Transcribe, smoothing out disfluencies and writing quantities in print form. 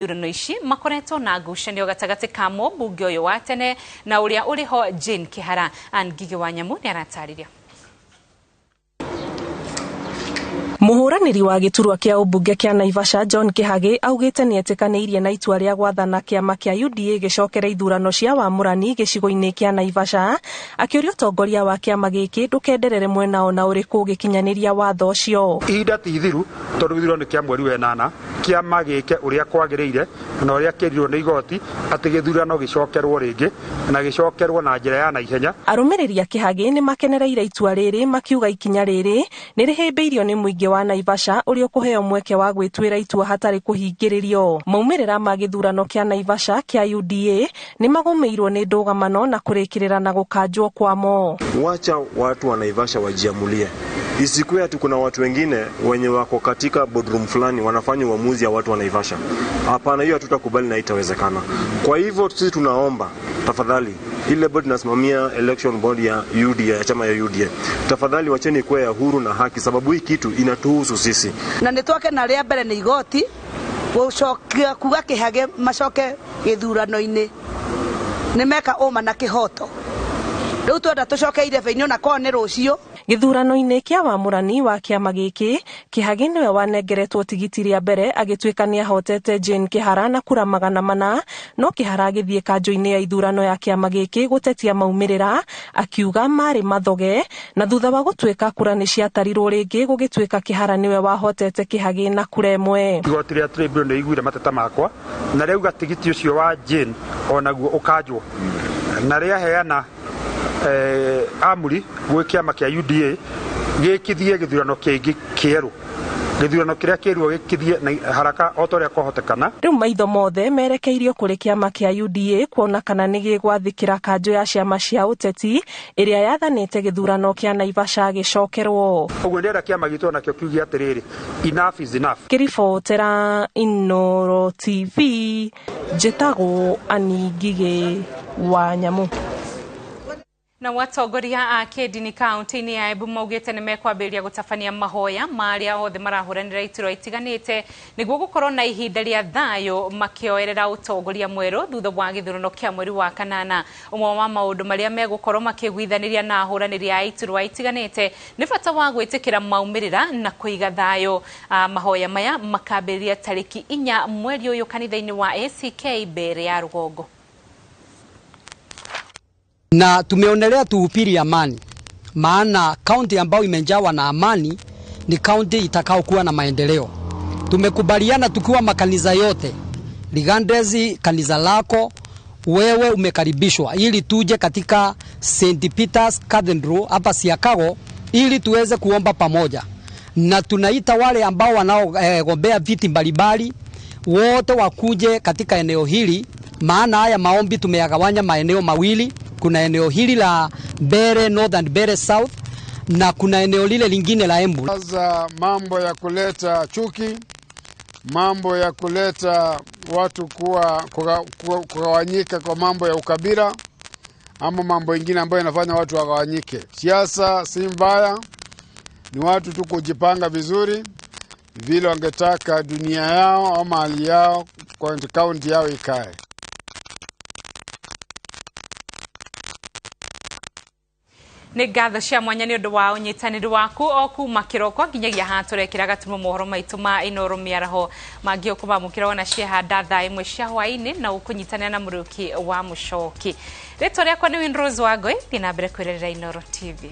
Ithurano ici makoretwo na ngucanio gatagatĩ ka mũmbunge ũyũ wa tene na ũrĩa ũrĩ ho Jane Kihara. Ann Ngigĩ wa Nyamu nĩ aratarĩria. Mũhũranĩri wa gĩturwa kĩa ũmbunge kĩa Naivasha John Kĩhagĩ augĩte nĩetĩkanĩirie na itua rĩa gwathana kĩama kĩa UDA gĩcokere ithurano cia wamũrani gĩcigo-inĩ kĩa Naivasha, akĩũria ũtongoria wa kĩama gĩkĩ ndũkenderere mwena ona ũrĩkũ ũgĩkinyanĩria watho ũcio. Ihinda ti ithiru tondũ gĩthurano nĩ kĩa mweri wa ĩnana, kĩama gĩke ũrĩa kwagĩrĩire na ũrĩa kĩrirwo nĩ igoti atĩ gĩthurano gĩcokerwo rĩngĩ na gĩcokerwo na njĩra ya naihenya. Arũmĩrĩri a Kĩhagĩ nĩ makenereire itua rĩrĩ makiuga ikinya rĩrĩ nĩ rĩhĩmbĩirio nĩ mũingĩ wa Naivasha ũrĩa ũkũheo mweke wa gwĩtuĩra itua hatarĩ kũhingĩrĩrio. Maumĩrĩra ma gĩthurano kĩa Naivasha kĩa UDA nĩ magũmĩirwo nĩ ndũgamano na kũrĩkĩrĩra na gũkanjwo kwamo. Wacha watu wa Naivasha wajiamulie. Isikuwe ati kuna watu wengine wenye wako katika boardroom fulani wanafanya uamuzi ya watu wa Naivasha. Hapana, hiyo hatutakubali na itawezekana. Kwa hivyo sisi tunaomba tafadhali, ile board inasimamia election board ya UDA, ya chama ya UDA, tafadhali wacheni kuwa ya huru na haki, sababu hii kitu inatuhusu sisi. Na nĩ twake na rĩa mbere nĩ igoti gũcokia kuga Kĩhagĩ macoke gĩthurano-inĩ nĩ meka ũma na kĩhoto. Rĩu twenda tũcoke irebe-inĩ ona korwo nĩ rũciũ. Gĩthurano-inĩ kĩa wamũrani wa kĩama gĩkĩ, Kĩhagĩ nĩwe wanengeretwo tigiti rĩa mbere agĩtuĩka nĩahotete Jane Kĩhara na kura 400, no Kĩhara agĩthiĩ kanjũ-inĩ ya ithurano ya kĩama gĩkĩ gũtetia maumĩrĩra akiuga marĩ mathoge, na thutha wa gũtuĩka kura nĩ ciatarirwo rĩngĩ gũgĩtuĩka Kĩhara nĩwe wahotete Kĩhagĩ na kura ĩmwe. Igoti rĩa tribunal nĩ iguire mateta makwa na rĩauga tigiti ũcio wa Jane onaguo ũkanjwo, na rĩaheana amuri gwĩ kĩama kĩa UDA gĩkithie gĩthurano kĩngĩ kĩerũ, gĩthurano kĩrĩa kĩerũ gĩkithie na haraka o ta ũrĩa kwahotekana. Rĩu maitho mothe merekeirio kũrĩ kĩama kĩa UDA kuona kana nĩ gĩgwathĩkĩra kanjũ ya ciama cia ũteti ĩrĩa yathanĩte gĩthurano kĩa Naivasha gĩcokerwo. Ũguo ndĩrenda kĩama gitũ onakĩo kiuge atĩrĩrĩ, enough is enough. Ngĩribotera Inooro TV, njĩtagwo Annie Ngigĩ wa Nyamu. Na watongoria a kĩndini kaunti-inĩ ya Embu maugĩte nĩ mekwambĩrĩria gũtabania mahoya ma arĩa othe marahũranĩra iturwa itiganĩte nĩguo gũkorwo na ihinda rĩa thayũ makĩoerera ũtongoria mwerũ thutha wa gĩthurano kĩa mweri wa kanana. Ũmwe wa maũndũ marĩa megũkorwo makĩiguithanĩria na ahũranĩri a iturwa itiganĩte nĩ bata wa gwĩtĩkĩra maumĩrĩra na kũiga thayũ. Mahoya maya makambĩrĩria tarĩki 4 mweri ũyũ kanitha-inĩ wa ACK Mbere ya Rũgongo. Na tumeonelea tuhubiri amani, maana kaunti ambayo imejawa na amani ni kaunti itakayokuwa na maendeleo. Tumekubaliana tukiwa makanisa yote, regardless kanisa lako, wewe umekaribishwa ili tuje katika St. Peter's Cathedral hapa Siakago ili tuweze kuomba pamoja. Na tunaita wale ambao wanaogombea viti mbalimbali wote wakuje katika eneo hili, maana haya maombi tumeyagawanya maeneo mawili. Kuna eneo hili la Mbeere North and Mbeere South na kuna eneo lile lingine la Embu. Sasa mambo ya kuleta chuki, mambo ya kuleta watu kugawanyika kwa mambo ya ukabila ama mambo mengine ambayo yanafanya watu wagawanyike. Siasa si mbaya, ni watu tu kujipanga vizuri vile wangetaka dunia yao ama hali yao kwa kaunti yao ikae. Nĩ ngatho cia mwanya nĩ ũndũ wa ũnyitanĩri waku o kuma kĩroko nginyagia haha tũrekĩra gatumo mohoro maitũ ma Inooro mĩaraho mangĩ ũkũmamũkĩra ona ciahanda thaa 1 cia hwaĩ-inĩ na ũkũnyitanĩra na Mũrĩũki wa Mũcoki. Rĩtwa rĩakwa nĩ Winrose Wangũi, thiĩ na mbere kwĩrorera Inooro TV.